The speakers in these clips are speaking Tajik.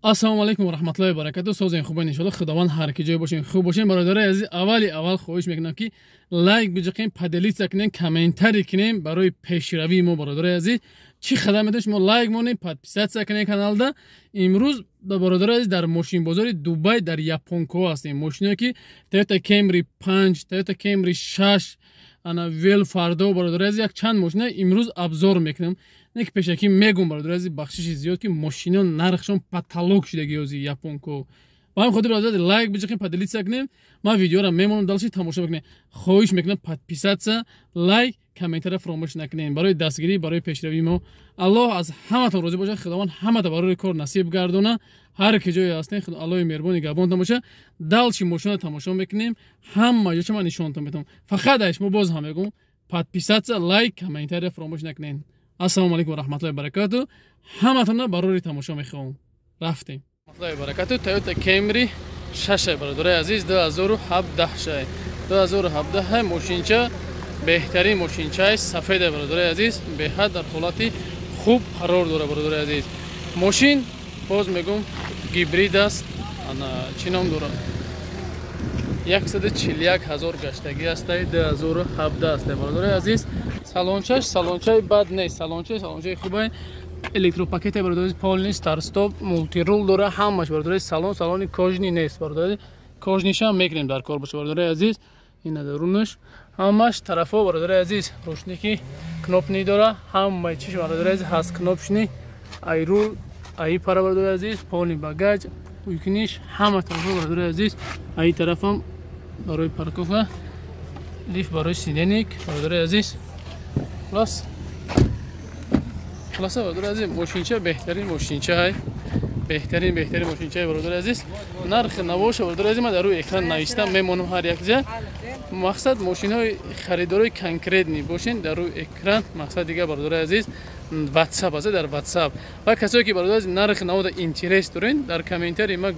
Ассалому алайкум ва раҳматуллоҳи ва баракатуҳ. Созен хубен, иншоаллоҳ. Худованд ҳар ки ҷой бошем, хуб бошем. Бародарои азиз, аввали аввал хоҳиш мекунам, ки лайк биҷиқем, поделиться кунем, комментарий кунем барои пешравии мо. Бародарои азиз, чӣ хадам медошт, мо лайк монем, подписаться кунем каналда. Имрӯз, бародарои азиз, дар мошинбозори Дубай, дар Японко ҳастем. Мошиное ки Toyota Camry 5, Toyota Camry 6, ана Велфардо, бародарои азиз, як чанд мошина имрӯз обзор мекунем. Не ки пешакӣ мегум, бародарои азиз, бахшиши зиёд, ки мошино нархшон потолок шудаги ёзи Японко. Ба ҳамин хотир, бародари, лайк биҷиқем, поделиться кунем. Ман видеоро мемонам, дальше тамошо бикунем. Хоҳиш мекунам, подписаться, лайк, комментария фаромӯш накунем барои дастгирӣ, барои пешравии мо. Аллоҳ аз ҳаматон розӣ бошад, Худованд ҳамата барои кор насиб гардона. Ҳар ки ҷое ҳастем, Аллоҳи меҳрубон нигаҳбонтон боша. Дальше мошина тамошо мекунем, ҳама ҷоша ман нишонтон метавонам. Фақат ай шумо, боз ҳам мегӯм, подписаться, лайк, комментария фаромӯш накунем. Ассалому алайкум ва раҳматуллоҳи баракату. Ҳаматонро барори тамошо мехоҳам. Рафтем. Раҳматуллоҳи баракату. Toyota Camry 6, бародарои азиз, 2017 шай, 2017. Мошинча беҳтарин мошинчаи сафеде, бародарои азиз, беҳад дар ҳолати хуб қарор дорад, бародарои азиз. Мошин, боз мегӯм, гибрид аст. Ана, чӣ ном дорад, 141 ҳазор гаштагӣ астаи, 2017 астай, бародарои азиз. Салончаш салончаи бад нест, салончаи салончаи хубе, электропакете, бародари, полный, старт-стоп, мультирул дора ҳамаш, бародари. Салон салони кожаный нест, бародари, кожаный шам мекунем, дар кор боша, бародари азиз. Ина дарунаш ҳамаш тарафо, бародари азиз, ручники кнопочный дора, ҳамаи чиш, бародари азиз, ҳаст, кнопочный ай рул, аи пара, бародари азиз, полный багаж уйкуниш ҳама тарафо, бародари азиз. Аи тарафам барои парковка, лифт барои сиденье, бародари азиз. Хулас, хулоса, бародари азиз, мошинча беҳтарин мошинча, беҳтарин, беҳтарин мошинчаи, бародари азиз. Нархи навоша, бародари азиз, ман дар рӯи экран навиштам, мемонам ҳар як ҷа. Мақсад, мошинҳои харидорои конкретный бошен, дар рӯи экран, мақсад, дига, бародари азиз, Ватсап аст, дар Ватсап. Ва касое ки, бародари азиз, нархи навода интерес дорен, дар комментарий ма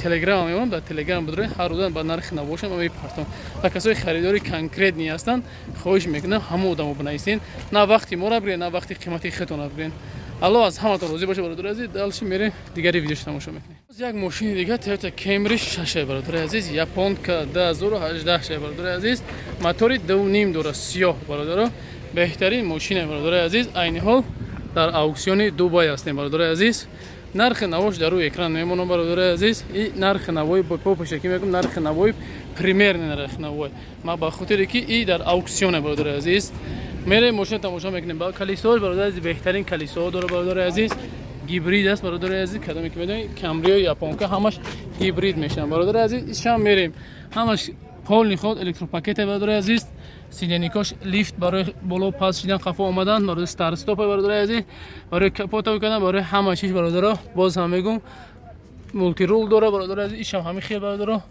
Телеграм мемонам, дар Телеграм бидорен, ҳар рӯза ба нархи навошам ма мепартом. Ва касои харидори конкретный ҳастанд, хоҳиш мекунам, ҳамон одамо бинависен, на вақти моро бигирен, на вақти қимати худтонро бигирен. Аллоҳ аз ҳаматон розӣ боша, бародари азиз. Дальше мерем, дигари видеошо тамошо мекунем. Як мошини дига, Toyota Camry 6, бародари азиз, японка, 2018 шай, бародари азиз, мотори 2,5 дора, сиёҳ, бародаро, беҳтарин мошине, бародари азиз. Айни ҳол дар ауксиони Дубай ҳастем, бародари азиз. Нархи навош дар рӯи экран мемонам, бародари азиз. И нархи навои бо пешакӣ мегӯм, нархи навои, примерный нархи навои ма, ба хотире ки и дар ауксионе, бародари азиз. Мерем, мошина тамошо мекунем. Колесош, бародари азиз, беҳтарин колесоҳо дора, бародари азиз, гибрид аст, бародари азиз. Кадоме ки медонед, Камрио, японка ҳамаш гибрид мешаванд, бародари азиз. Ишам мерем, ҳамаш полный ход, электропакете, бародари азиз, сиденье кош лифт барои боло пас шидан, қафо омадан, барои старт-стоп, бародари азиз, барои капота кардан, барои ҳама чиз, бародаро. Боз ҳам мегӯм, мультирул дора, бародари азиз. Ишам ҳами хел, бародаро.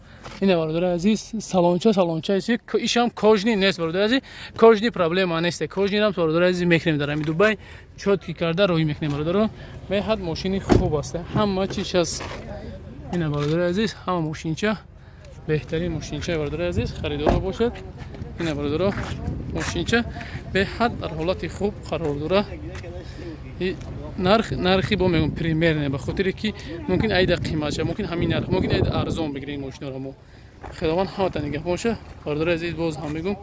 Ина, бародари азиз, салонча салонча, ишам кожаный нест, бародари азиз, кожаный проблема нест, кожаный рам, бародари азиз, мекунем, дар ҳами Дубай чёткий карда роҳӣ мекунем, бародаро. Беҳад мошини хуб аст, ҳама чиш аст. Ина, бародари азиз, ҳама мошинча беҳтарин мошинча, бародари азиз, харидоро бошад. Ина, бародаро, мошинча беҳад дар ҳолати хуб қарор дора. Нарх, нархи бо мегӯм, примерно, ба хотире ки мумкин айда қимат ша, мумкин ҳамин нарх, мумкин айда арзон бигирем мошиноро мо. Худованд ҳамата нигаҳбон ша, бародари азиз. Боз ҳам мегӯм,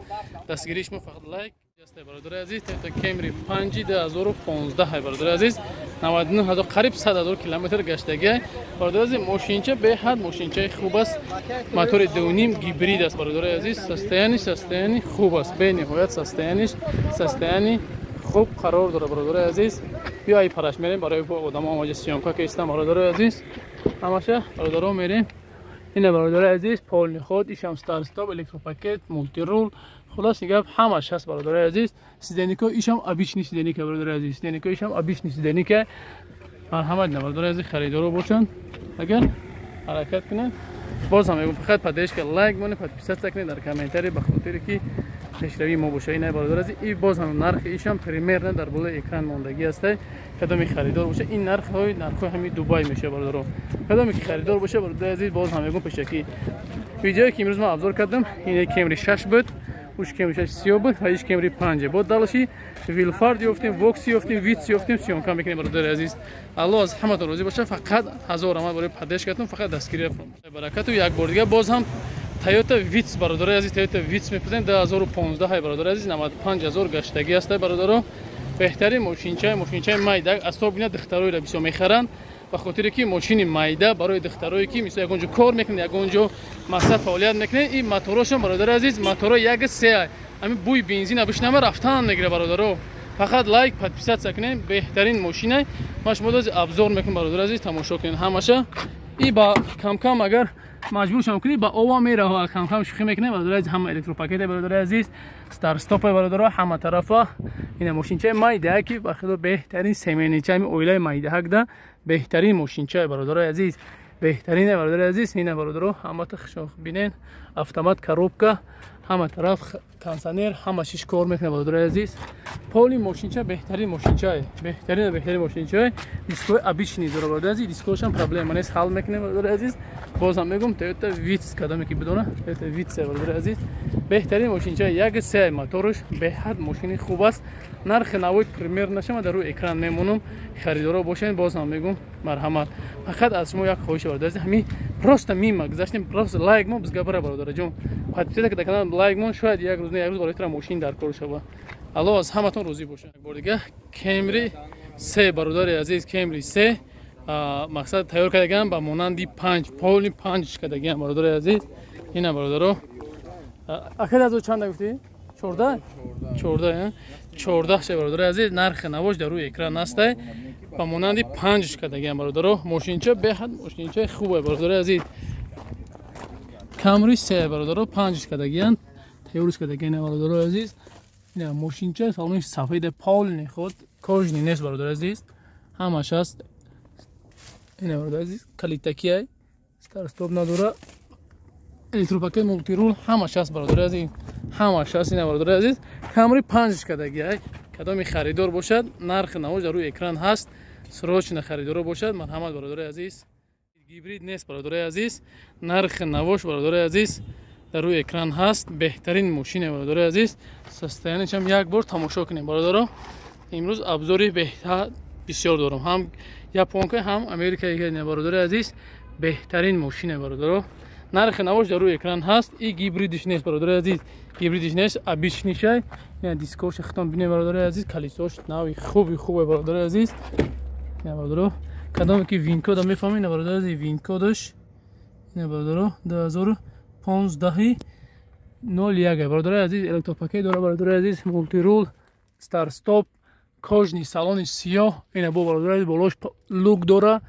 дастгирии шумо фақат лайк аст, бародари азиз. Toyota Camry 5, 2015, бародари азиз, 99 ҳазор, қариб 100 ҳазор километр гаштагӣ, бародари азиз. Мошинча беҳад мошинчаи хуб аст, мотори 2,5, гибрид аст, бародари азиз. Состояние хуб аст, бениҳоят состояние хуб қарор дорад, бародари азиз. Биё, ай параш мерем, барои одамо омаҷа съёмка ки истам, бародари азиз, ҳамаша, бародаро, мерем. Ина, бародари азиз, полный ход, ишам старт-стоп, электропакет, мультирул, хулос гап, ҳамаш ҳаст, бародари азиз. Сиденье ко ишам обычный сиденье, бародари азиз, сиденье ко ишам обычный сиденье. Марҳамат, на, бародари азиз, харидоро бошанд, агар ҳаракат кунанд. Боз ҳам мегӯм, фақат поддержка, лайк монед, подписаться кунед, дар комментарий, ба хотире ки пешравии мо боша. Ина, бародари азиз, и боз ҳам нархи ишам примерно дар болои экран мондагӣ ҳастай. Кадоме харидор боша, ин нархҳои ҳами Дубай меша, бародаро. Кадоме ки харидор боша, бародари азиз, боз ҳам мегӯм, пешакӣ, видеое ки имрӯз ман обзор кардам, ин Кемри 6 буд. Уш Кемри 6 сиёҳ буд ва иш Кемри 5. Бо далаши Вилфард ёфтем, Вокс ёфтем, Витс ёфтем, съёмка мекунем бародари азиз. Аллоҳ аз ҳаматон розӣ бошад. Фақат ҳазор раҳмат барои поддержка тон, фақат дастгирӣ баракату. Як бор дига боз ҳам Toyota Vitz бародари азиз, Toyota Vitz мепурсем 2015 ҳай бародари азиз, 95000 гаштагӣ аст бародаро. Беҳтарин мошинча, мошинчаи майда, асобина духтароиро бисёр мехаранд, ба хотире ки мошини майда барои духтарое ки мисол ягон ҷо кор мекунанд, ягон ҷо мақсад фаъолият мекунанд. Ин моторошон бародари азиз, моторо 1.3, ҳамин бӯи бензина бишнава рафтан мегира бародаро. Фақат лайк, подписаться кунем, беҳтарин мошина. Ман шумо дози обзор мекунам бародари азиз, тамошо кунед ҳамаша. И ба камкам агар маҷбур шам кунӣ ба ова мерава, камкам шӯхӣ мекунем бародари азиз. Ҳама электропакет е бародари азиз, старт-стоп е бародаро, ҳама тарафа. Ина мошинчаи майда ки ба худо беҳтарин семейный ча, ҳами оилаи майдаҳакда беҳтарин мошинчаи бародарои азиз, беҳтарине бародари азиз. Ина бародаро, ҳамата хушо бинен, автомат, коробка, ҳама тараф кондиционер, ҳама чиш кор мекунад бародарои азиз. Поли мошинча беҳтарин мошинчае, беҳтарин, беҳтарин мошинчае. Дискои обычный дора бародари азиз, дискошам проблема нест, ҳал мекунем бародари азиз. Бозам мегум, Toyota Vitz, кадоме ки бидона, Toyota Vitz бародари азиз, беҳтарин мошинча, 1.3 моторш, беҳад мошини хуб аст. Нархи навои примерно шама дар рӯи экран мемонам, харидоро бошед, боз ҳам мегум, марҳамат. Фақат аз шумо як хоҳиш бародари азиз, ҳамин просто мимо гузаштем, просто лайк мо бизгабара бародараҷон, подписаться ка канал, лайк мон, шояд як рӯз не як рӯз барои тура мошин дар кор шава. Аллоҳ аз ҳаматон розӣ бошад. Як бор дига Кемри 3 бародари азиз, Кемри 3 мақсад тайёр кардагиам ба монанди 5, полный 5 кардагиам бародари азиз. Ина бародаро, ака азо чанда гуфтӣ? 14, 14, 14 ша бародари азиз. Нархи навош дар рӯи экран астай, ба монанди 5 кардагиам бародаро. Мошинча беҳад мошинчаи хубе бародари азиз. Камри 3 бародаро, 5 кардагиан, тайёрш кардагиан бародаро азиз. Ина мошинча салони сафеди полный худ, кожаный нест бародари азиз, ҳамаш аст. Ина бародари азиз, калитакиай, старт-стоп надора, электропакет, мультирул, ҳамаш аст бародари азиз, ҳамаш аст. Ина бародари азиз, Камри 5 кардагиай. Кадоми харидор бошад, нархи навош дар рӯи экран ҳаст, срочно харидоро бошад, марҳамат бародари азиз. Гибрид нест бародари азиз, нархи навош бародари азиз дар рӯи экран ҳаст. Беҳтарин мошине бародари азиз, состояние шам як бор тамошо кунем бародаро. Имрӯз обзор и беҳтар бисёр дорам, ҳам японка, ҳам америкаи бародари азиз, беҳтарин мошине бародаро. Нархи навош дар рӯи экран ҳаст. И гибридиш нест бародари азиз, гибридиш нест, обычный шай. Ина дискоша хитон бинем бародари азиз, колесо ш нави хуби хубе бародари азиз. Ина бародаро, кадоме ки VIN код а мефаҳмед, ина бародари азиз, VIN код аш ина бародаро, 2015 01 бародари азиз. Электропакет дора бародари азиз, мультирул, старт-стоп, кожаный салони сиёҳ. Ина бо бародари азиз, болош люк дора,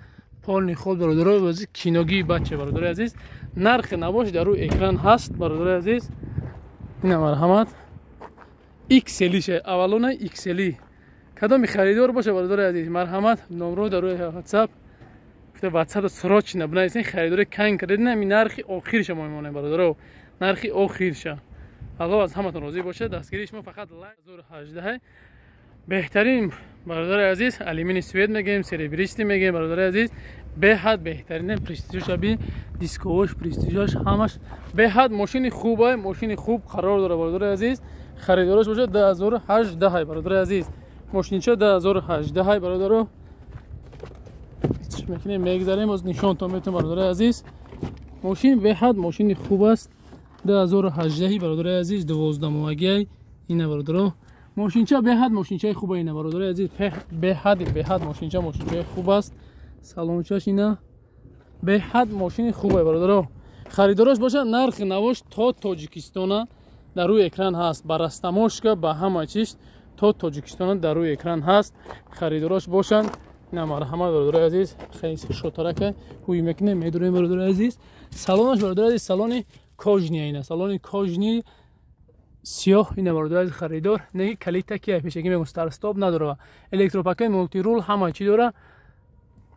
полный ход бародари азиз, киногии бача бародари азиз. Нархи навош дар рӯи экран ҳаст бародари азиз. Ина марҳамат, XL ше, авалона XL. Кадоми харидор боша бародари азиз, марҳамат, номро дар рӯи WhatsApp, гуфта WhatsApp срочно бинависен, харидори конкретно ҳамин нархи охирша мо мемонем бародаро, нархи охирша. Аллоҳ аз ҳаматон розӣ бошад. Дастгирии шумо фақат лайк. 2018 беҳтарин бародари азиз, алюминий цвет мегӯем, серебристый мегӯем бародари азиз, беҳад беҳтарин. Престижаша би, дисковош, престижаш, ҳамаш беҳад мошини хубай, мошини хуб қарор дора бародари азиз. Харидорош бошад, 2018 бародари азиз, мошинча 2018 бародаро. Мекунем, мегзарем, боз нишонтон метавон бародари азиз. Мошин беҳад мошини хуб аст, 2018 бародари азиз, 12 моҳагиай. Ина бародаро, мошинча беҳад мошинчаи хуба. Ина бародари азиз, беҳад, беҳад мошинча, мошинчаи хуб аст. Салончаш ина беҳад мошини хубе бародаро. Харидорош бошад, нархи навош то Тоҷикистона дар рӯи экран ҳаст, ба растаможка, ба ҳама чиз то Тоҷикистона дар рӯи экран ҳаст. Харидорош бошанд, ина марҳамат бародари азиз. Хеле шотарака ҳуй мекунем, медурем бародари азиз. Салонаш бародари азиз, салони кожаный, ина салони кожаный сиёҳ. Ина бародари азиз, харидор неги калита ки пешагӣ мегӯм, старт-стоп надора, электропакет, мультирул, ҳама чӣ дора.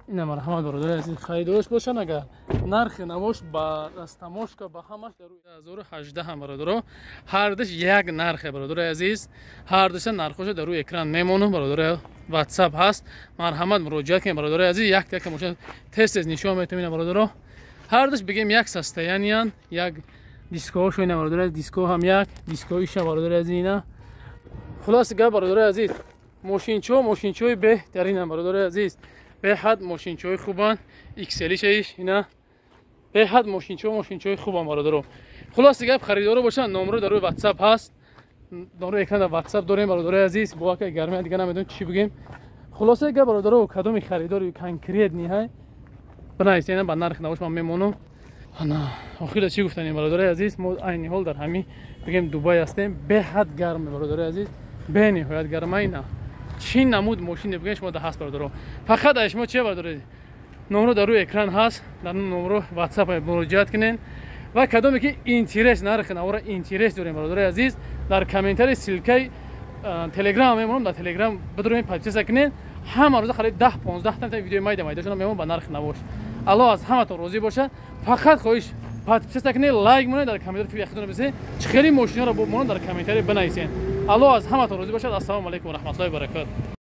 Ина марҳамат бародари азиз, харидорош бошанд, агар нархи навош ба растаможка, ба ҳамаш дар 2018 ҳам бародаро, ҳардаш як нархе бародари азиз. Ҳардаша нархоша дар рӯи экран мемонам бародари, WhatsApp ҳаст, марҳамат, муроҷиат кунед бародари азиз. Як як мошин тез тез нишон метавем. Ина бародаро, ҳардаш бигем як состояние ян, як. Дискоҳошо ина, бародари азиз, диско ҳам як дискоиша, бародари азиз, ина. Хулоси гап, бародари азиз, мошинчиҳо мошинчиҳои беҳтаринанд, бародари азиз, беҳад мошинчиҳои хубанд. Икселишаиш ина, беҳад мошинчиҳо мошинчиҳои хубанд, бародаро. Хулоси гап, харидоро бошанд, номро дар рӯи WhatsApp ҳаст, номро экран дар WhatsApp дорем, бародарои азиз. Бо ака гармия дига намедонем чӣ бигем. Хулоса гап, бародаро, кадоми харидори конкретный ҳай, бинависед, ба нархи навош ман мемонам. Ана охира чӣ гуфтанем, бародарои азиз? Мо айни ҳол дар ҳамин, бигем, Дубай ҳастем. Беҳад гарме, бародарои азиз, бениҳоят гарма. Ина чӣ намуд мошине бигем, шумо да ҳаст, бародаро. Фақат ай шумо че, бародаро? Номро дар рӯи экран ҳаст, дар номро WhatsApp муроҷиат кунед ва кадоме ки интерес, нархи навора интерес дорем, бародарои азиз, дар комментарий ссылкаи Телеграм мемонам, дар Телеграм бидурем, подписаться кунед. Ҳама рӯза қариб 10-15 та видеои майда майдашона мемонам ба нархи навош. Аллоҳ аз ҳаматон розӣ бошад. Фақат хоҳиш, подписаться кунед, лайк монед, дар комментарий фикри худро бисед, чӣ хеле мошинаро монанд, дар комментарий бинависед. Аллоҳ аз ҳаматон розӣ бошад. Ассалому алайкум ва раҳматуллоҳи ва баракатуҳ.